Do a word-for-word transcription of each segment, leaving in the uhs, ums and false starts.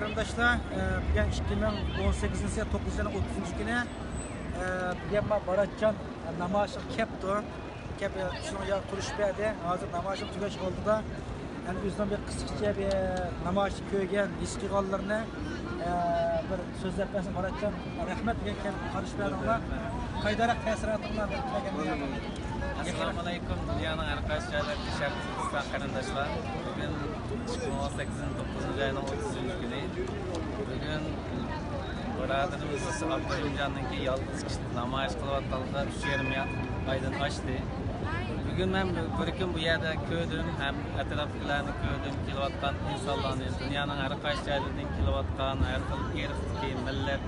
قېرىنداشلار، ئە، بۈگۈن ئىككى مىڭ ئون سەككىزىنچى يىل توققۇزىنچى ئاينىڭ ئوتتۇزىنچى كۈنى، ئە، بۈگۈن مانا باراتجان، ئە، نامايىشقا كەپتۇ. كەپ، ئە، شۇنىڭ ياغا تۇرۇش بەردى. ھازىر نامايىشنىڭ تۈگەش ئالدىدا، يەنە ئۆزىنىڭ بىر قىسقىچە بىر نامايىشتا كۆرگەن، ھېس قىلغانلىرىنى، ئە، بىر سۆزلەپ بەرسە باراتجان. رەھمەت دېگەن كەپ قارشى بەردىڭلار. قايداراق تەسىراتىڭلار بىر كەلگەندە. ئەسسالامۇ ئەلەيكۇم، دۇنيانىڭ ھەر قايسى جايلىرىدىكى شەرقىي تۈركىستان قېرىنداشلار. بۈگۈن ئىككى مىڭ ئون سەككىزىنچى توققۇزىنچى ئاينىڭ ئوتتۇزىنچى كۈنى. بۈگۈن بۇرادىرىمىز ئابدۇرېھىمجاننىڭكى يالغۇز كىشىلىك نامايىش قىلىۋاتقانلىقىغا ئۈچ يېرىم يا-، ئايدىن ئاشتى. بۈگۈن مەن بىر كۈن بۇ يەردە كۆردۈم ھەم ئەتراپتىكىلەرنى كۆردۈم، كېلىۋاتقان ئىنسانلارنى، دۇنيانىڭ ھەر قايسى جايلىرىدىن كېلىۋاتقان، ھەر خىل ئىرقتىكى مىللەت،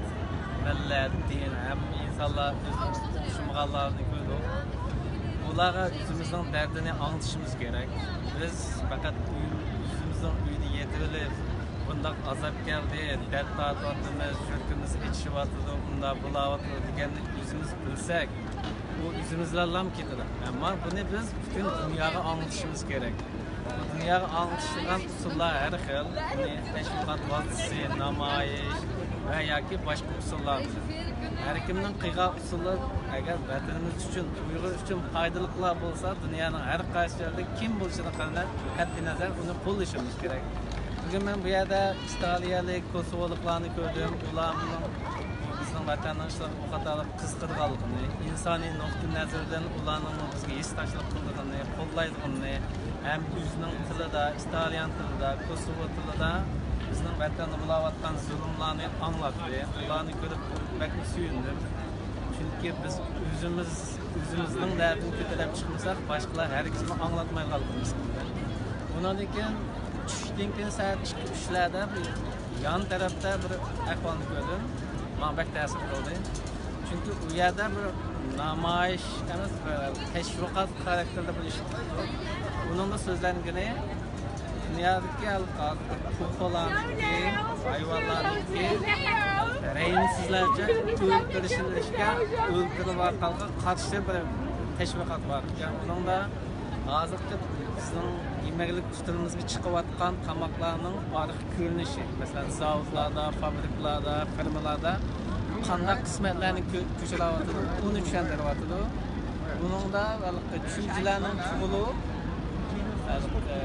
مىللەت، دىن، ھەممە ئىنسانلار ئۆزىنىڭ ئوخشىمىغانلارنى كۆردۇق. ئۇلارغا ئۆزىمىزنىڭ دەردىنى ئاڭلىتىشىمىز كېرەك. بىز پەقەت ئۆي-، ئۆزىمىزنىڭ ئۆيىدە يېتىۋېلىپ، بۇنداق ئازاب كەلدى، دەرد تارتىۋاتىمىز، يۈرىكىمىز ئېچىشىۋاتىدۇ، بۇنداق بولاۋاتىدۇ دېگەننى ئۆزىمىز بىلسەك، ئۇ ئۆزىمىزلەرلام كېتىدۇ. ئەمما بۇنى بىز پۈتۈن دۇنياغا ئاڭلىتىشىمىز كېرەك. بۇ دۇنياغا ئاڭلىتىشىدىغان ئۇسۇللار ھەر خىل. يەنى تەشۋىقات ۋاسىتىسى، نامايىش ۋە ياكى باشقا ئۇسۇللار. ھەر كىمنىڭ قىلغان ئۇسۇلى ئەگەر ۋەتىنىمىز ئۈچۈن، ئۇيغۇر ئۈچۈن پايدىلىقلار بولسا، دۇنيانىڭ ھەر قايسى جايىدا كىم بولۇشىدىن قەتئىينەزەر، ئۇنى قوللىشىمىز كېرەك. بۈگۈن مەن بۇ يەردە ئىتالىيەلىك، كوسوۋولۇقلارنى كۆردۈم. ئۇلارنىڭ بىزنىڭ ۋەتەننىڭ ئىشلىرىغا بۇ قاتارلىق قىزىقىدىغانلىقىنى، ئىنسانىي نۇقتىئى نەزىرىدىن ئۇلارنىڭ بىزگە ھېسداشلىق قىلىدىغىنى، قوللايدىغىنىنى، ھەم ئۆزىنىڭ تىلىدا، ئىتالىيان تىلىدا، كوسوۋو تىلىدا بىزنىڭ ۋەتەندە بولۇۋاتقان زۇلۇملارنى ئاڭلاتتى. ئۇلارنى كۆرۈپ بەكمۇ سۆيۈندۈم. چۈنكى بىز ئۆزىمىز، ئۆزىمىزنىڭ دەردىنى كۆتۈرۈپ چىقمىساق، باشقىلار ھەرگىزمۇ ئاڭلاتمايدىغانلىقىمىز. ئۇنىڭدىن كېيىن چۈشتىن كېيىن سائەت ئىككى، ئۈچلەردە بىر يان تەرەپتە بىر ئەھۋالنى كۆردۈم. ماڭا بەك تەسىر قىلدى. چۈنكى ئۇ يەردە بىر نامايىش ئەمەس، بىر تەشۋىقات خاراكتېرىدا بىر ئىش قىلىدۇ. ئۇنىڭدا سۆزلەنگىنى دۇنيادىكى ھازىر پۇقرالارنىڭكى، ھايۋانلارنىڭكى رەھىمسىزلەرچە ئۆلتۈرۈشكە، ئۆلتۈرۈۋاتقانلىقىغا قارشى بىر تەشۋىقات بار. يەنى ئۇنىڭدا ھازىرقى بىزنىڭ يېمەكلىك ئۈستىلىمىزگە چىقىۋاتقان تاماقلارنىڭ ئارقا كۆرۈنۈشى، مەسىلەن، زاۋۇتلاردا، فابرىكىلاردا، فېرمىلاردا قانداق قىسمەتلەرنى كۆ-، كۆچۈرۈۋاتىدۇ، ئۇنى چۈشەندۈرۈۋاتىدۇ. بۇنىڭدا ھېلىقى چۈجىلەرنىڭ تۇغۇلۇپ، ھېلىقى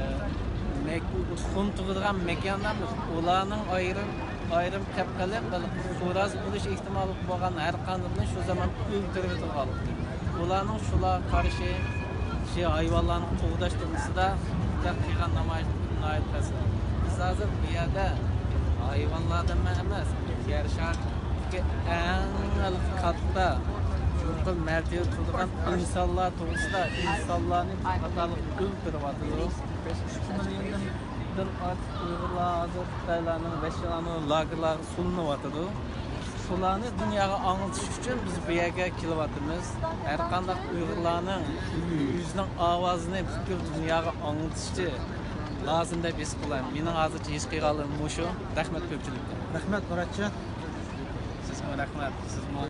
مەك-، تۇخۇم تۇغىدىغان مەكاندا ئۇلارنىڭ ئايرىم، ئايرىم قېلىپ قېلىپ، ھېلىقى خوراز بولۇش ئېھتىمالى بولغان ھەر قاندىقىنى شۇ زامان ئۆلتۈرۈۋېتىدىغانلىقى. ئۇلارنىڭ شۇلارغا قارشى، شۇ ھايۋانلارنى قوغداش توغرىسىدا قىلغان نامايىشى ناھايىتى تەسىر. بىز ھازىر بۇ يەردە ھايۋانلاردىنمۇ ئەمەس، يەر شارىدىكى ئەڭ كاتتا، يۇقىرى مەرتىۋىدە تۇرىدىغان ئىنسانلار توغرىسىدا، ئىنسانلارنى قاتارلىق ئۆلتۈرۈۋاتىدۇ. ئىككى مىليوندىن ئارتۇق ئۇيغۇرلار ھازىر خىتايلارنىڭ ۋەھشىيانە لاگېرلارغا سولىنىۋاتىدۇ. شۇلارنى دۇنياغا ئاڭلىتىش ئۈچۈن بىز بۇ يەرگە كېلىۋاتىمىز. ھەر قانداق ئۇيغۇرلارنىڭ ئۆزىنىڭ ئاۋازىنى پۈتكۈل دۇنياغا ئاڭلىتىشى لازىم دەپ ھېس قىلىمەن. مېنىڭ ھازىرچە ھېس قىلغانلىرىم مۇشۇ. رەھمەت كۆپچىلىككە. رەھمەت، مۇراتجان. سىزگىمۇ رەھمەت. سىزمۇ